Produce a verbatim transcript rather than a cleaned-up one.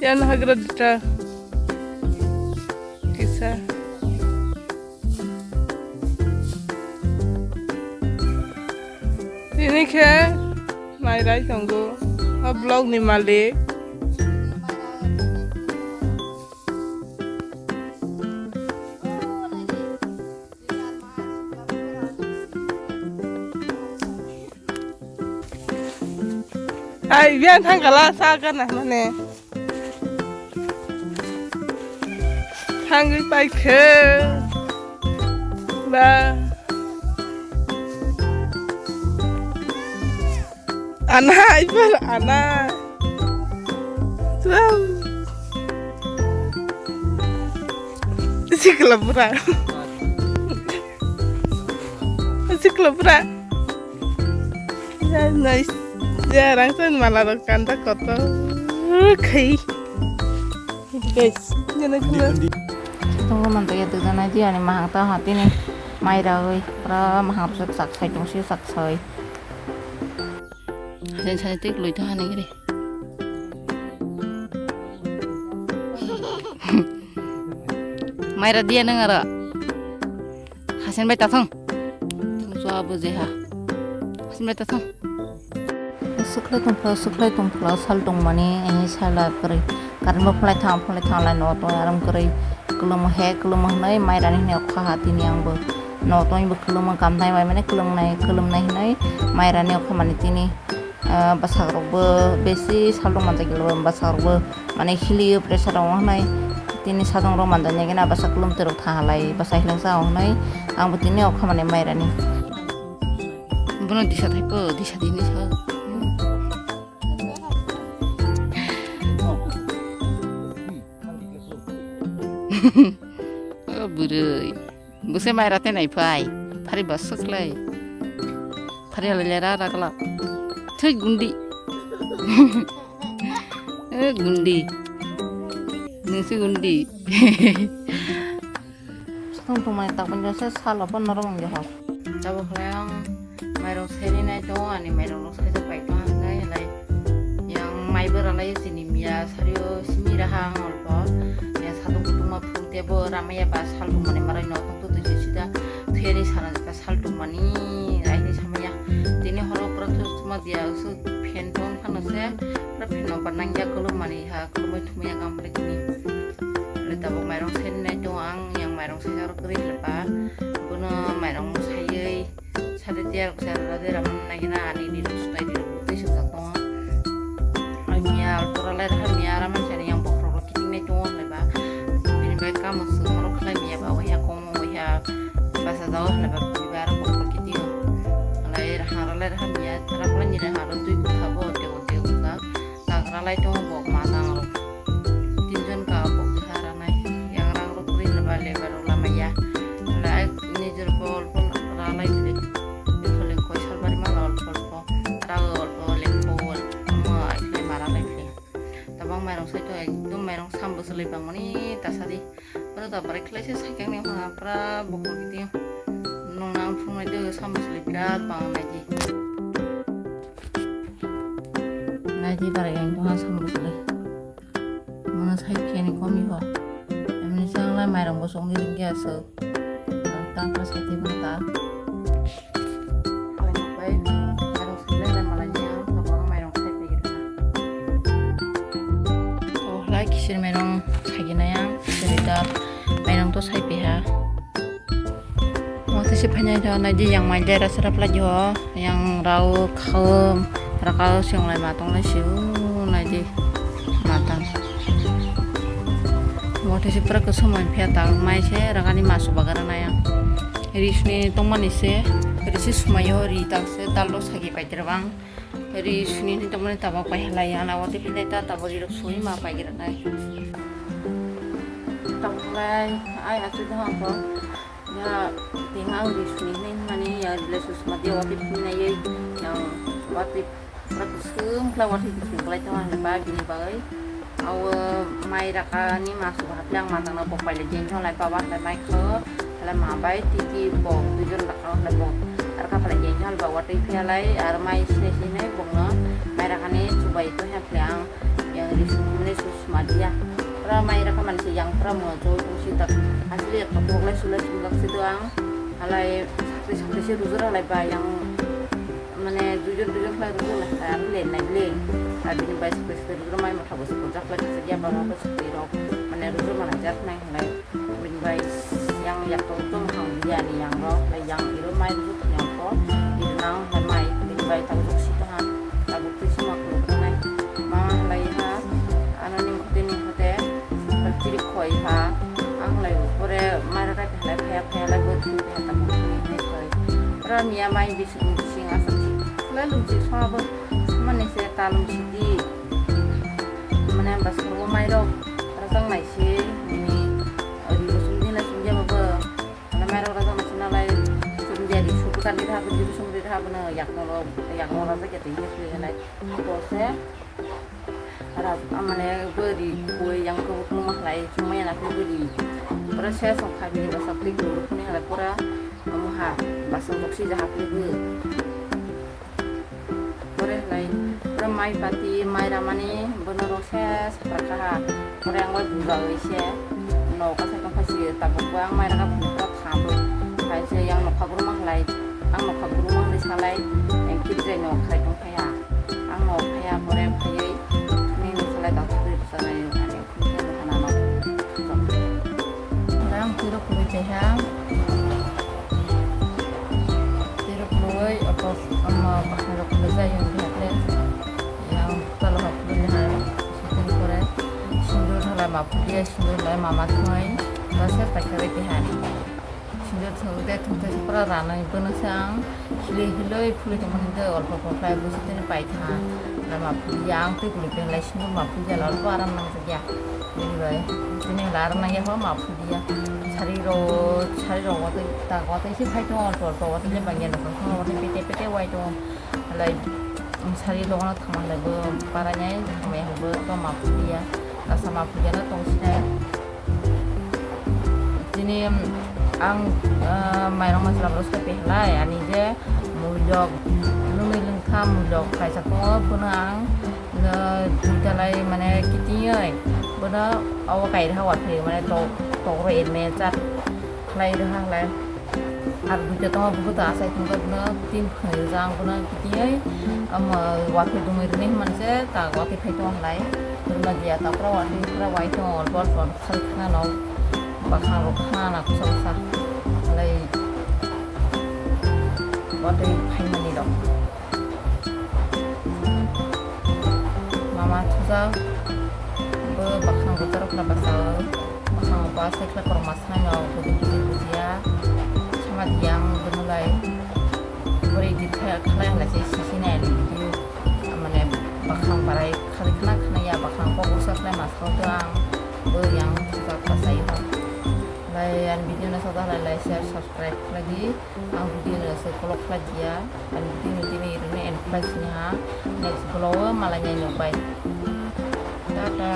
Yan hagra dita kisa. Ini khe mai rai tongo. O vlog ni malik. Ai, biang thang kala sa kana mane. Thangwi paikhe. Ba. Ana, ibar ana. Wow. Sikla pura. Sikla pura. Ya, nice. Ya, rang sen mala rok kanta koto. Khai. Guys, jana kena. Tunggu mantu ya tu jana ji ani mahang ta hati ni. Mai rawi. Pra mahang sa sak sai tung si sak sai. Hajan sani tik lui ta hani giri. Maira dia nang ara. Hasen bai ta thang. Thang chua bo je ha. Hasen bai ta thang. Suklai tongphla, suklai tongphla, sal tongmani, eh, sala kwrwi. Current bo phalai thang, phalai thang lai no tong aram kwrwi. Kwlwng he, kwlwng hwnwi mairani hwnwi okha ha tini ang bo. No tong bo kwlwng kam nai bai mane kwlwng nai, kwlwng nai hwnwi mairani okha mani tini. Ah, bwsarok bo besi sal tong manjak gilo, bwsarok bo mane hiliyo pressure rok hwnwi tini sadong rok manjak nai gana bwsa kwlwng twrwk tha halai, bwsa hilengsa hwnwi ang bo tini okha mani mairani. Bono disa thaipo, disa dini sa. O bwrwi. Bwse maira te nai phai. Phari ba swklai. Phari halai le ra ra kala. Thwi gundi. O gundi. Nungsi gundi. Song tongmani tak pun jasa salo pun norok wng jaha. Tabuk khlai ang mairok saini nai tongo, ani mairok rok saijak pai tongo, hinai halai yang mai bwralai chini miya sario simi raha ang olpo. Yang satung kutung ma phung tebo ramaya ba sal tongmani marai no tong tu tu sida thuyani sana jaka sal tongmani raini samaya. Tini horo pura tu tuma dia usu phen tong khano se pura phen no ba nangya kolom mani ha kolom thumaya gam le tini. Le tabuk mairok saini nai tongo ang, yang mairok saijak rok kwrwi hwlba. Bono mairok no saiwi sade tiyar rok sade rok nagina ani ni rok sutai di rok tei sokjak tongo. Ai miya alpora lai raha miya raman sani yang bokhorok rok kiting nai tongo hwlba. Bini bai kamo swng rok khlai miya ba waiha komo waiha basa jago hwlba bini bai aro bokhorok kiting. Lai raha rok lai raha miya raha ni raha rok twi bwkha bo tei o tei o wngkha. Tagra lai tongo bo ma tang rok. Tinjon ka bo kha ranai. Yang rang rok ri leba leba rok lama ya. Lai nijor bol bol ra lai de. Bikho lengkho salbari ma lol bol bol. Ra lol bol lengkho bol. Mo ai khlai mara lai khlai. Tabang mairok sai to ekdom mairok sam bwswlwi bangmani tasadi. Oro da barai khlai se saikang ni ha pura bokol kiting. Nong nang phung nai de sam bwswlwi birat bang nai di. Nai di barai yang tong ha sam bwswlwi. Mono sai khe ni komi ho. Emni sang lai mairong bo song di ring ya so. Tang pa sai di mata. Mairong sailai lai malai ni ang tabang mairong sai pegir na. Oh lai kisir mairong sai gina yang kisir dar mairong to sai peha. Mothe se phainai tho nai di yang mai dera sara pla jo yang rao khao raka sing lai ma tong lai si u nai di mata. Mothe se pura kwsam mai phia ta mai se raka ni masu bagara na yang. Ri suni tongmani se, ri se sumayo ri ta se dal rok sagi pai tere bang. Ri suni ni tongmani tabok pai halai ya na wate pinai ta tabok ri rok sui ma pai gira nai. Tongmani ai achu dong ko. Ya tinga ri suni ni mani ya ri le susma dia wate pinai ye yang wate Pura kusum khlai watwi kusum khlai tong ang ba bini bagwi. Aw mai raka ni masu ba hapli ang matang na bok pai le jeng jong lai baba lai mai kho. Lai ma bai titi bok duijon raka lai bok. Ar ka phalai jeng jong ba watwi phia lai ar mai sine sine bok no mai raka ni chubai to hapli ang yang Mane sus madiya. Pura mai raka mansi yang pura mo jo si tak. Asli ya kapok lai sulai sulak si doang. Alai sakti sakti si rujur alai ba yang mane jujur jujur lai rujur lai ta len nai len. Abini bai sakti sakti rujur mai motha bosi kujak lai kasa dia baba bosi rok mane rujur mana jak nai halai. Bini bai yang yak tong tong hang biyani yang rok lai yang iro mai rujur yang ko iro nang lai mai bini bai tabuk si taha tabuk twi sima khuluk nai ma lai ha. Ano ni mukti ni hote chiri khoi ha ang lai pore mai rok phai lai phai phai lai bo twi phai tabuk twi ni khoi. Oro miya mai bising bising asa thik lai lum si sabo mane se ta lum si di mane basket o mai rok rajak nai se nini ri sum di lai sum di abo bo mane mai rok rajak nai se nalai sum di ri sum kan di ha bo di sum di ha bo no yak no yak no rajak ya twi ni khoi lai bo se. Rak, amane bwrwi koi yang kobok numa halai chumai na khe bwrwi. Pura se song kha bini bwswk twi kwrwngni halai pura omo ha baswk boksi ja hapli bw. Pore halai pura mai pati mai ramani bono rok se sapra kha ha. Pore ang bai buja oi se nok asai tong phai si tabuk bo ang mai raka pura tha bw. Hai se yang nokha bwrwma halai ang nokha bwrwma halai salai ang kidrai nok khai tong phai ha. Ang no phaya pore phayai nini salai ta thuri rwsa nai ani phunukhe no hana no. Ang tiro khului chaiha. Tiro khului oto ama bahai rok khului jai yung bihakle. Yang talo hok khului hai. Sitin pore sindur halai ma phudiya sindur halai mama thwai. Rasa paikha bai tihani. Sindur thwng de thwng thwng pura ranai bono se ang hiloi hiloi phulwi tongmani de olpo olpo khlai busi tini paitha. Lama phuya ang twi kwlwi tong lai sindur ma phuya la olpo aram nang jakya. Bini bai tini hwla aram nangya ho ma phuya. Sari ro sari ro watwi ta watwi se phai tongo olpo olpo watwi le bangya nokho watwi pete pete wai tongo. Halai sari logono thangma halai bo paranai thangmai halai bo to ma phuya. Kasa ma phuya no tong sinai. Tini ang, ah, mairang masala rok sai pehlai, ani je muilok, lumui lungtham muilok kaisa tongo, bono ang, ah, duita lai mane kitingwi, bono obo kairokha watwi mane tok, tok rok erme chat khlai rokha halai. Ar duita tongo, bukuto asai thangkhe bono tin khwnwi rwjak, ang bono kitingwi, omo watwi dumui rwni hwnmani se ta watwi phai tongo halai, rwna diya ta pura watwi pura wai tongo, olpo olpo. Khari khana no bakhang rok khana na kusa kusa lai watwi phaimani rok. Mama thuja bo bakhang rok taro khna basa o bakhang rok ba sai khla korok ma sai no budi budi bujiya sama diyang bunu lai bwrwi di khlai halai se sisi nai video mane bakhang barai khari khna khna ya bakhang kok usa khlai ma. Photo ang bo yang sujak pasai ho. Lai ang video no sajak lai like share subscribe khlai di. Ang video no se kolok khlai dia. Ang video no tini rwni end khlai sini ha. Next vlog o malai nai nokbai. Tata.